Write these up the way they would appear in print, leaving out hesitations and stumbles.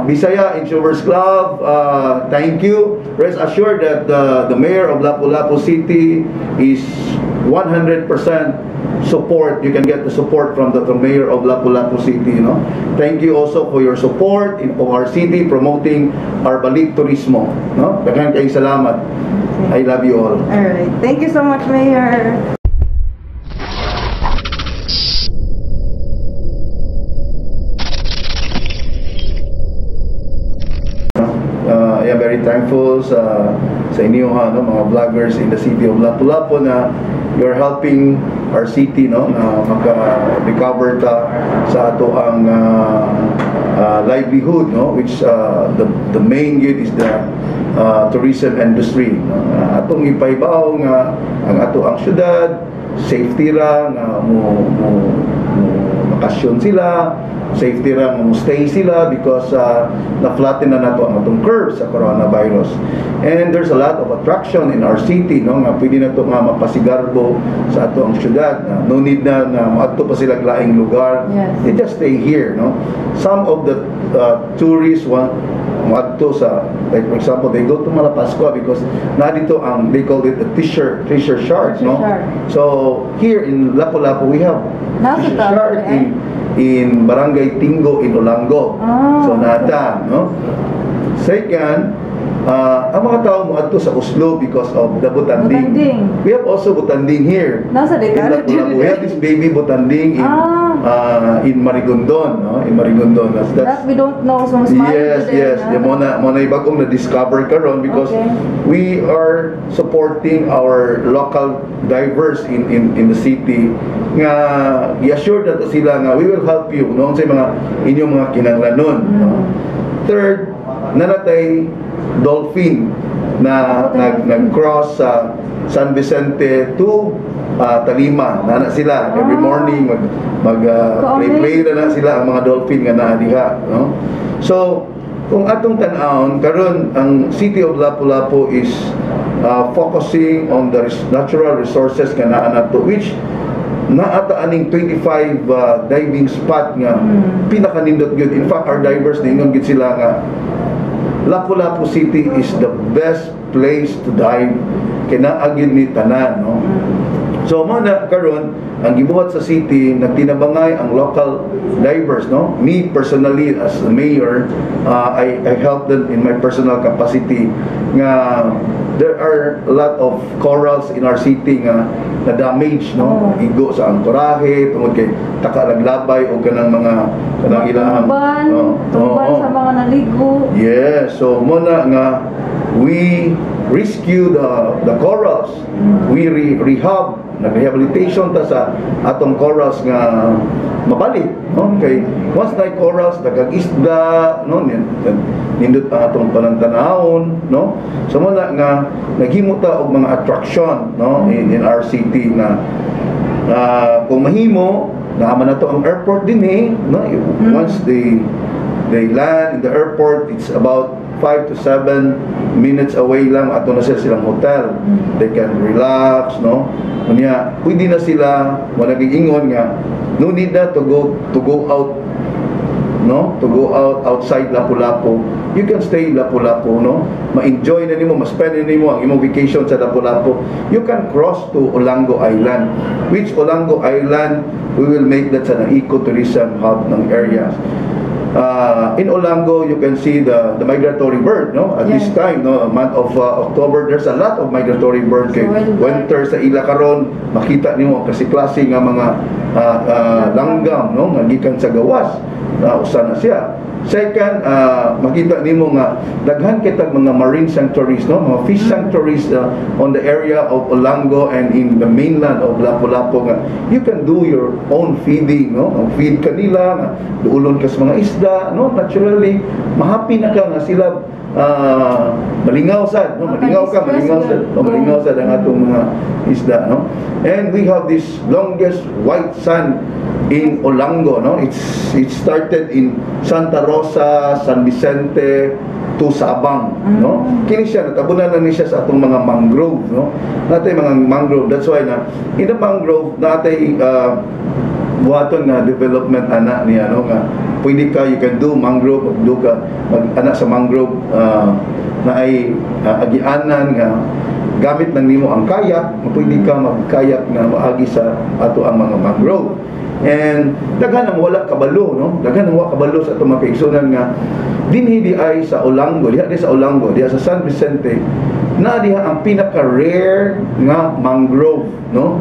Bisaya Insurers Club, thank you. Rest assured that the mayor of Lapu-Lapu City is 100% support. You can get the support from the mayor of Lapu-Lapu City. Thank you also for your support in our city promoting our Balik Turismo, no? Daghan kayong salamat. I love you all. All right. Thank you so much, Mayor. I am very thankful sa inyo ha, no, mga vloggers in the city of Lapu-Lapu na you're helping our city, no, na maka-recover ta sa ato ang livelihood, no, which the main good is the tourism industry, no? Atong ipahibaw nga ang ato ang syudad safety ra nga mo bakasyon sila, safety ra nga mo stay sila because na-flatten na nato ang atong curve sa coronavirus. And there's a lot of attraction in our city, no, nga pwede na to nga mapasigarbo sa ato ang syudad. Na no need na na moadto pa sila laing lugar. They just stay here, no. Some of the tourists want moadto sa, like for example, they go to Malapascua because na dito ang, they call it the thresher sharks, no. Thresher shark. So here in Lapu-Lapu we have Nasa thresher ta, shark eh? in Barangay Tingo in Olango. So nata, no. Second, ang mga tao moadto sa Oslo because of the butanding. Butanding. We have also butanding here. Nasa di In ka? Lapu-Lapu. We have this baby butanding in in Marigondon, no? In Marigondon. That's That we don't know. So mas maayo today, na. Yeah, mo na bagong na-discover karon because we are supporting our local divers in the city nga i-assure na to sila nga we will help you, no, sa mga inyong mga kinahanglanon, no. Third, nanatay dolphin na nag-cross sa San Vicente to Talima. Nana sila every morning mag mag play play na na sila ang mga dolphin nga naa diha, no. So kung atong tan-awon karon, ang City of Lapu-Lapu is focusing on the natural resources nga naa nato, which naata aning 25 diving spot nga pinakanindot gyud. In fact, our divers niingon gyud sila nga Lapu-Lapu City is the best place to dive kay naa gyud ni tanan, no. So mo na karon ang gibuhat sa city, nagtinabangay ang local divers, no. Me personally as the mayor, I help them in my personal capacity nga there are a lot of corals in our city nga na damage, no, igo sa angkorahe tungod kay taka naglabay o kanang mga kanang ilahang Tumban, tumban sa mga naligo. Yes, so mo na nga we rescue the corals. We rehab, nag-rehabilitation ta sa atong corals nga mabalik, no? Kay once na corals daghang isda, no, nindot ang atong panantanawon, no? So mo na nga naghimo ta og mga attraction, no, in our city nga kung mahimo naa man na to ang airport din eh, no? Once they land in the airport, it's about 5 to 7 minutes away lang ato na sila silang hotel. They can relax, no. Unya pwede na sila wala ingon nga no need na to go out, no, to go out outside Lapu-Lapu. You can stay in Lapu-Lapu, no, ma-enjoy na nimo, ma-spend na nimo ang imong vacation sa Lapu-Lapu. You can cross to Olango Island, which Olango Island, we will make that sa ecotourism hub ng areas. In Olango, you can see the migratory bird, no? At this time, no, month of October, there's a lot of migratory bird. Kay So, well, winter sa ila karon, makita nimo ang klase-klase nga mga langgam, no, nga gikan sa gawas. Na usa na siya. Second, makita nimo nga daghan kitag mga marine sanctuaries, no, mga fish sanctuaries on the area of Olango and in the mainland of Lapu-Lapu nga you can do your own feeding, no? Ang feed kanila nga duulon ka sa mga isda, no? Naturally, mahappy na ka nga sila malingaw sad, no? Malingaw ka, malingaw sad, no? Malingaw sad ang atong mga isda, no? And we have this longest white sand in Olango, no? It started in Santa Rosa, San Vicente to Sabang, no? Kini siya natabunan na ni siya sa atong mga mangrove, no? Natay mga mangrove. That's why na in the mangrove natay buhaton nga development ana niya, no, nga Pwede ka, you can do mangrove, magdo ka mag ana sa mangrove na ay agianan nga gamit lang nimo ang kayak, pwede ka magkayak nga maagi sa ato ang mga mangrove. And daghan ang wala kabalo, no? Daghan ang wala kabalo sa atong mga kaigsunan nga dinhi di ay sa Olango, diha di sa Olango, diha sa San Vicente, na diha ang pinaka rare nga mangrove, no?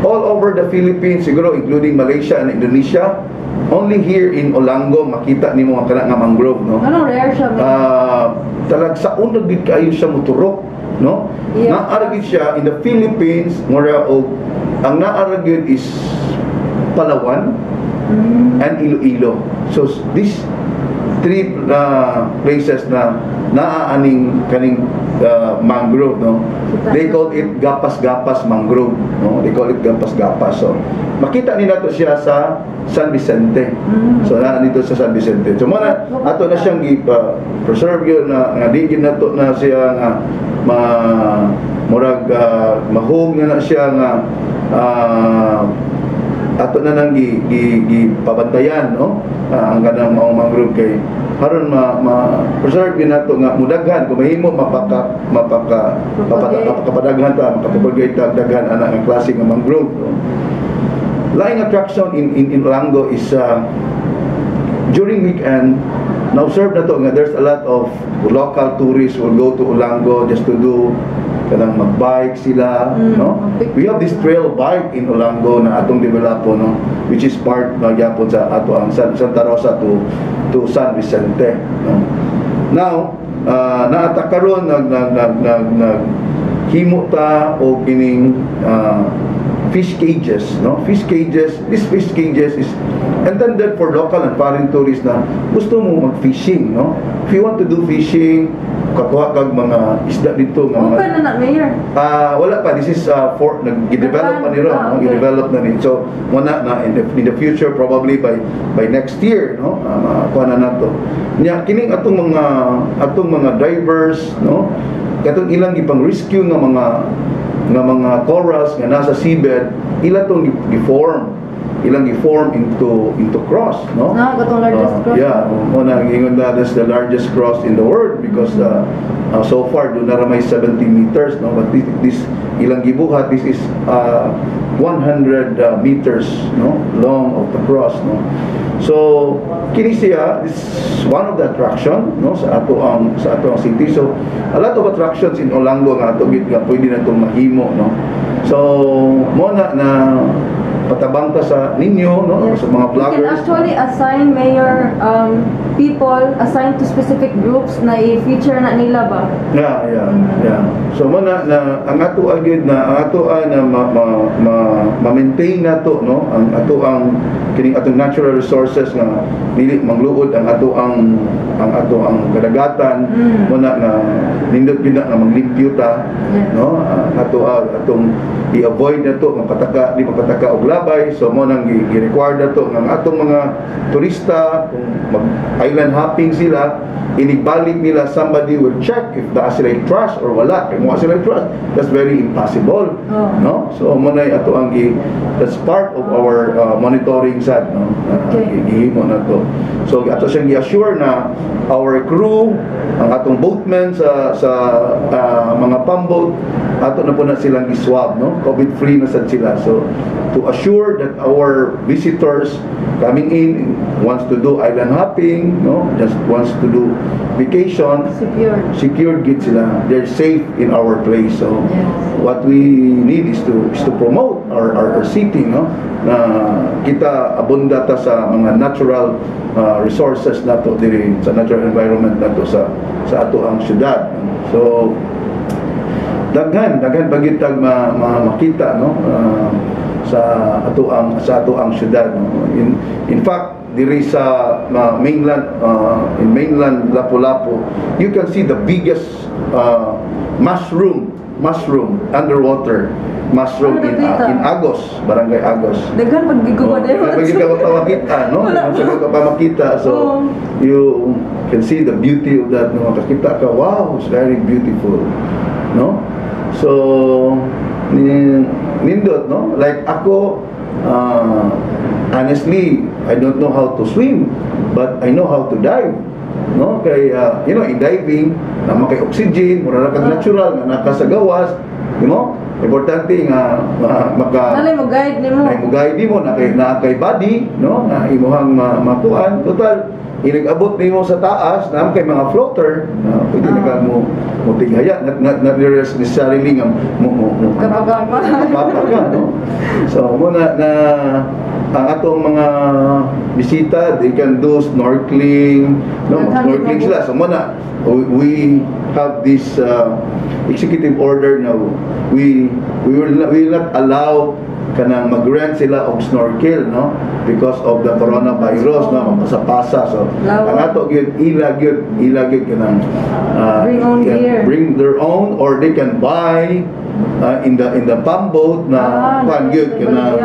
All over the Philippines siguro, including Malaysia and Indonesia, only here in Olango makita nimo ang kana nga mangrove, no? Anong rare siya, Mayor? Talagsaon na gid kayo siya muturok, no? Naa ra gid siya in the Philippines, mura og ang naa ra gyud is Palawan and Iloilo. So these three places na naa aning kaning mangrove, no? They call it gapas-gapas mangrove, no? They call it gapas-gapas. So makita ni nato siya sa San Vicente. So naa dito sa San Vicente. So mao na ato na siyang gi preserve yun na nga di gyud nato na siya nga ma murag mahug na na siya nga ato na nang gi, gi, gi pabantayan, no, ang kanang maong mangrove kay aron ma preserve gyud nato nga mudaghan kung mahimo mapaka mapaka Propagate. Mapakapadaghan ta, makapropagate ta daghan ana nga klase nga mangrove, no? Laing attraction in Olango is during weekend, na-observe na to nga there's a lot of local tourists will go to Olango just to do kanang mag-bike sila, no? Mag-picnic. We have this trail bike in Olango na atong developo, no, which is part magyapon sa ato ang Santa Rosa to San Vicente, no? Now, naata karon nag nag nag nag nag himo ta og kining fish cages, no? Fish cages, this fish cages is intended for local and foreign tourists na gusto mo mag-fishing, no? If you want to do fishing, kakuha kag mga isda dito nga mga Open na na, Mayor. Ah, wala pa. This is for nag-develop pa ni ron, no? Gi-develop na ni. So, wala na in the future, probably by next year, no? Makuha na nato. Nya kining atong mga divers, no? Katong ilang gipang rescue nga mga corals nga nasa seabed, ila tong gi-form ilang gi-form into cross, no? Na, katong largest cross. Yeah, mo na ingon na that's the largest cross in the world because so far doon na ra may 70 meters, no? But this ilang gibuhat, this is 100 meters, no, long of the cross, no? So kini siya is one of the attraction, no, sa ato ang city. So a lot of attractions in Olango nga ato gid nga pwede na itong mahimo, no? So mo na na patabang ta sa ninyo, no, sa mga You can vloggers. Actually assign, Mayor, people assigned to specific groups na i-feature na nila ba? Yeah. So mo na na ang ato agad na ang ato na ma-maintain nato, no, ang ato ang kining atong natural resources nga dili mangluod ang ato ang kadagatan. Mo na nga nindot gyud na nga maglimpyo ta, no? Ato atong i-avoid na to mapataka, di mapataka og labay. So mo nang gi-require na to nga ang atong mga turista, kung mag island hopping sila, inigbalik nila, somebody will check if naa sila trash or wala. Kung wala sila trash, that's very impossible, no? So mo na ato ang gi that's part of our monitoring sad, no? Gihimo na to. So ato siyang gi-assure na our crew, ang atong boatmen sa mga pumboat, ato na po na silang gi-swab, no? COVID free na sad sila. So to assure that our visitors coming in wants to do island hopping, no, just wants to do vacation, Secured. Secured gid sila. They're safe in our place. So what we need is to promote our city, no, na kita abunda ta sa mga natural resources nato diri sa natural environment nato sa ato ang syudad. So daghan daghan pa gyud tag makita, no, sa ato ang syudad, no? In fact, diri sa mainland, in mainland Lapu-Lapu, you can see the biggest mushroom underwater mushroom Ano nakita? In Agos, Barangay Agos. Daghan pag gigo Oh, pag ka pa makita, no? Wala. Daghan ka pa makita. So, you can see the beauty of that, no? Makakita ka, "Wow, it's very beautiful." No? So, nindot, no? Like ako, honestly, I don't know how to swim. But I know how to dive. No? Kay, in diving, naa man kay oxygen, mura ra kag natural, nga naa ka sa gawas, you know? Importante nga maka Naa lay mo guide nimo. Nay mo guide mo na kay body, no, nga imuhang makuan. Total, inig-abot nimo sa taas, naa kay mga floater na pwede na ka mo tighaya, not necessarily nga mo Kapagapa. Papa ka, no? So muna na ang atong mga bisita, they can do snorkeling, no? Snorkeling sila. So muna we have this executive order na we will not allow kanang mag-rent sila og snorkel, no, because of the coronavirus, no, mapasa-pasa. So Lawa. Ang ato gyud, ila gyud kanang Bring own can gear. Bring their own or they can buy in the pump boat na kuan gyud kanang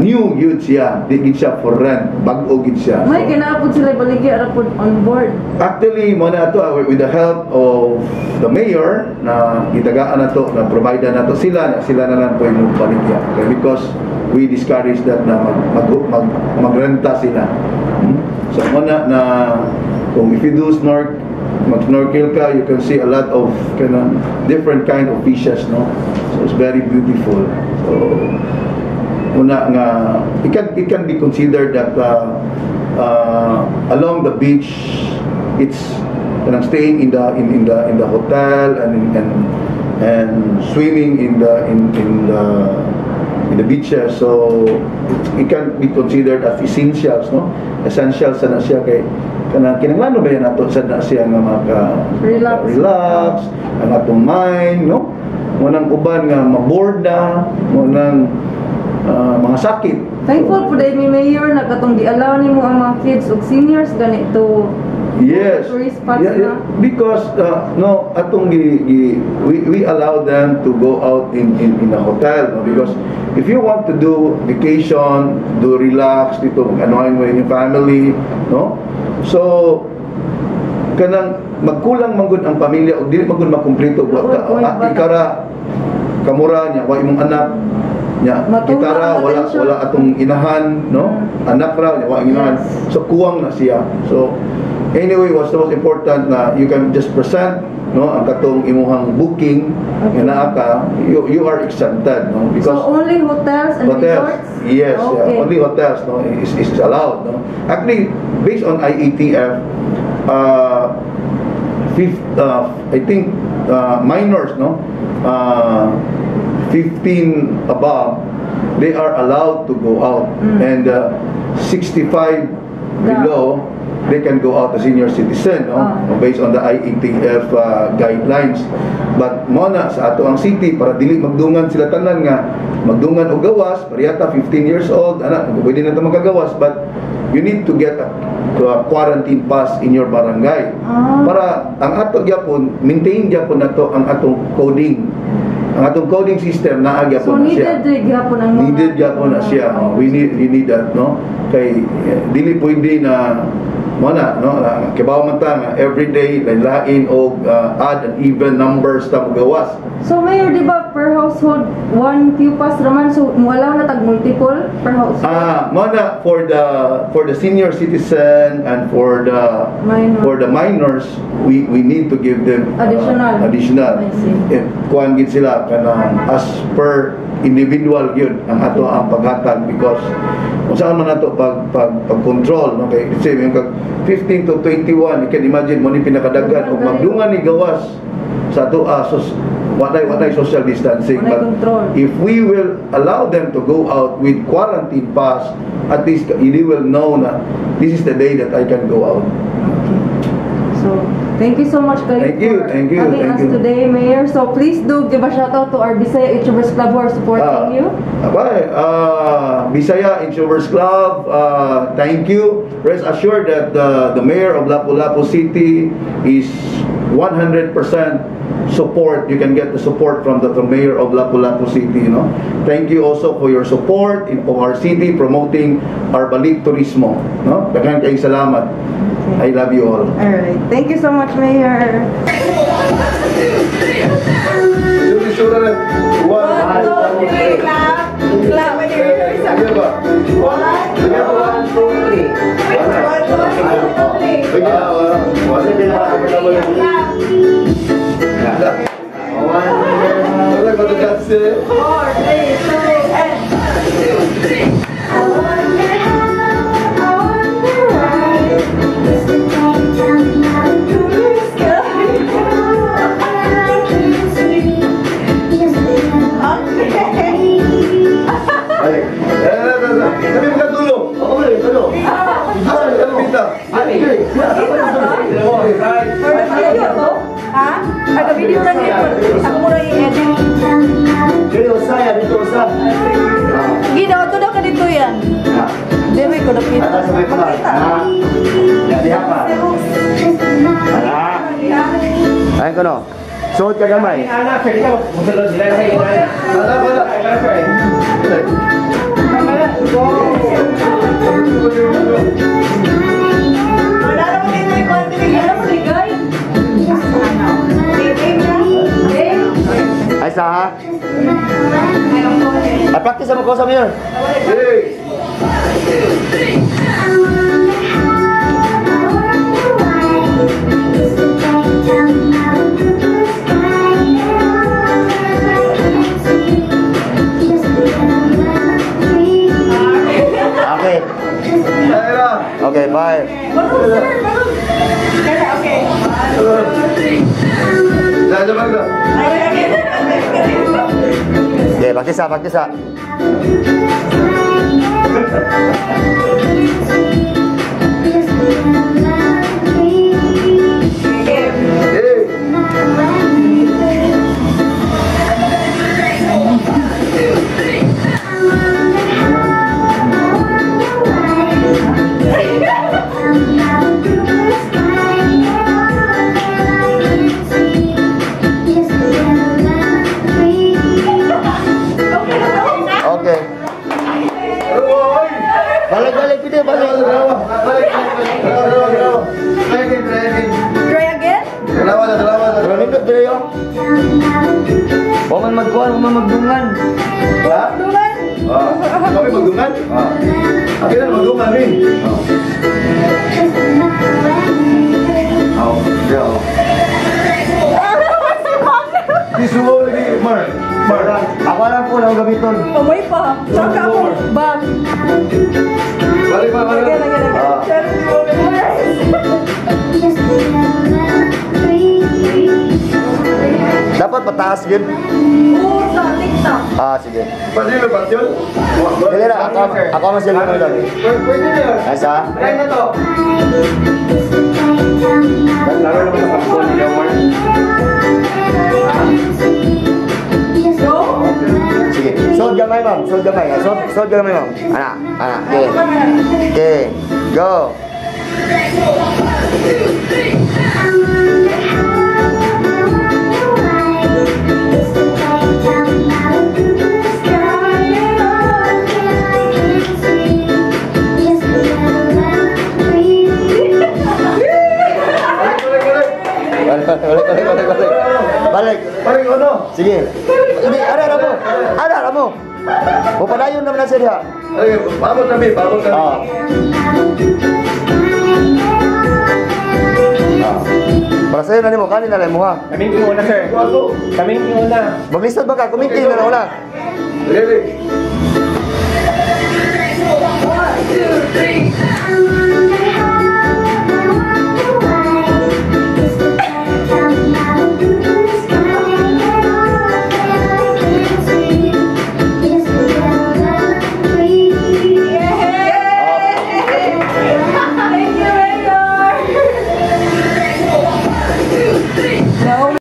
new gyud siya, di gyud siya for rent, bag-o gyud siya. May So, kinaapod sila baligya ra pod on board. Actually, mo na ato with the help of the mayor na gitagaan na to, na provide na to sila, na sila na lang po yung baligya. Okay, because we discourage that na mag, mag, magrenta sila. So mo na kung if you do mag-snorkel ka, you can see a lot of kanang different kind of fishes, no? So it's very beautiful. So una nga it can be considered that along the beach, it's kanang staying in the hotel and swimming in the beaches, so it can be considered as essentials, no, essentials na siya kay kanang kinahanglan ba yan ato sad na siya nga maka Relax. Relax ang atong mind, no, mo nang uban nga mabored na mo nang mga sakit. Thankful po dahil may mayor na katong di-allow nimo ang mga kids ug seniors ganito tourist spots na. Because no, atong gi, we allow them to go out in a hotel, no? Because if you want to do vacation, do relax dito, mag-anuhan mo yung family, no? So kanang magkulang man gud ang pamilya og dili man gud makumpleto wa ka, Oo, ah, bata. Ikara kamura niya, wa imong anak nya, Matulog kita ra ang wala attention. Wala atong inahan, no, anak ra nya, wa ang inahan. So kuwang na siya. So anyway, what's the most important na you can just present, no, ang katong imuhang booking nga naa ka, you are exempted, no, because So only hotels and hotels resorts? Yes, yeah, only hotels, no, is allowed, no. Actually, based on IATF, fifth, I think minors, no, 15 above, they are allowed to go out and 65 below, they can go out as senior citizen, no, based on the IATF guidelines. But mo na sa ato ang city para dili magdungan sila tanan nga magdungan og gawas, parehata 15 years old ana, pwede na ta magkagawas, but you need to get a quarantine pass in your barangay para ang ato gyapon maintain gyapon nato ang atong coding, ang atong coding system naa So gyapon na siya. Needed rin gyapon ang mga Needed gyapon na siya, oh. We need that, no, kay dili pwede na mo na, no, na, kibaw man ta nga everyday lain og odd and even numbers ta mogawas. So Mayor, di ba per household one Q pass raman, so mo-allow na tag multiple per household? Ah, mo na for the senior citizen and for the Minor. For the minors, we need to give them Additional. Additional. I see. Eh, kuan gid sila kanang as per individual gyud ang ato ang paghatag because kung saan man nato pag control, no, kay let's say yung kag 15 to 21, you can imagine mo ni pinakadaghan og magdungan ni gawas sa ato, so walay social distancing. Walay But control. if we will allow them to go out with quarantine pass, at least you will know na this is the day that I can go out. Okay. So, thank you so much kayo Thank you, for thank you, having thank us you. Today, Mayor. So, please do give a shout out to our Bisaya YouTubers Club who are supporting you. Abay, Bisaya YouTubers Club, thank you. Rest assured that the mayor of Lapu-Lapu City is 100% support. You can get the support from the mayor of Lapu-Lapu City. Thank you also for your support in of our city promoting our Balik Turismo, no? Daghan kayong salamat. I love you all. All right. Thank you so much, Mayor. One, Two, three, clap. Clap. Sige ba? One, One, two, three. One, two, Pwede na. Kasi pinaka-comfortable na. One. Wala ko to kasi. 4, 3, 2, and... I wonder how, I wonder why. Is the night down out to the sky? I can see just a Okay. Balik. Eh, eh, eh, eh. Sabi mo ka dulo. Ako balik, tulo. Asa ka pinta? Ay, Video to? Ha? Aga video na niyo. Ako muna i-edit. Dito usa ya, dito usa. Ginawa to daw ka dito yan. Dili ko napita. Atas sa may pa. Makita. Ha? Ya, diha pa. Ala. Ayun ko no. Suot ka gamay. Wala, wala. Wala naman kayo may konti. Alam mo, ligay. Ay sa ha. Ay, practice mo ko sa mirror. Hey. I wonder how, I wonder why. Is the night down out to the sky? I can see just a tree. Okay. Ay na. Okay, bye. Marunong, sir. Marunong. Kaya, okay. Dahil naman ka. Ay, okay. Okay, practice ha, practice ha. Just a tree. Okay. Hey. Okay na to? Okay. Oy. Balik, balik, pwede, balik. Dalawa, balik, balik. Dalawa, dalawa, dalawa. Try again, try again. Try again? Dalawa na, dalawa na. Pero nindot dire yo. Wa man magkuan, wa man magdungan. Ha? Dungan? Ah. Kami magdungan? Ah. Akin na magdungan eh. Oh, yo. Di sumaw lagi, Mark. Mark. Ako lang po lang gamiton. Pamoy pa. Saka ako. Bang. Balik, balik, balik. Again, again, again. Ah. Sir, Just Dapat pataas yun. Oo, sa TikTok. Ah, sige. Pasilo, pasyo? Dili na, ako, ako ang silbi mo doon. Pwede na yun. Ay, sa? Try na to. Laro naman sa phone nila, Mark. Go? Sige. Suot gamay, ma'am. Suot gamay. Ah, suot, suot gamay, ma'am. Ana, ana. Okay. Okay. Go. Balik, balik, balik. Balik, balik, balik, balik, balik. Balik. Balik, ano? Sige. Hindi, ara, ara mo. Ara, ara mo. O, padayon naman na siya diha. Ay, pabot kami, pabot kami. Ah. Ah. Para sa'yo na nimo, kanin na lang mo ha. Kaming una, sir. Ako. Kaming una. Maglisod ba ka? Kumingking na lang una. Ready? 1, 2, 3.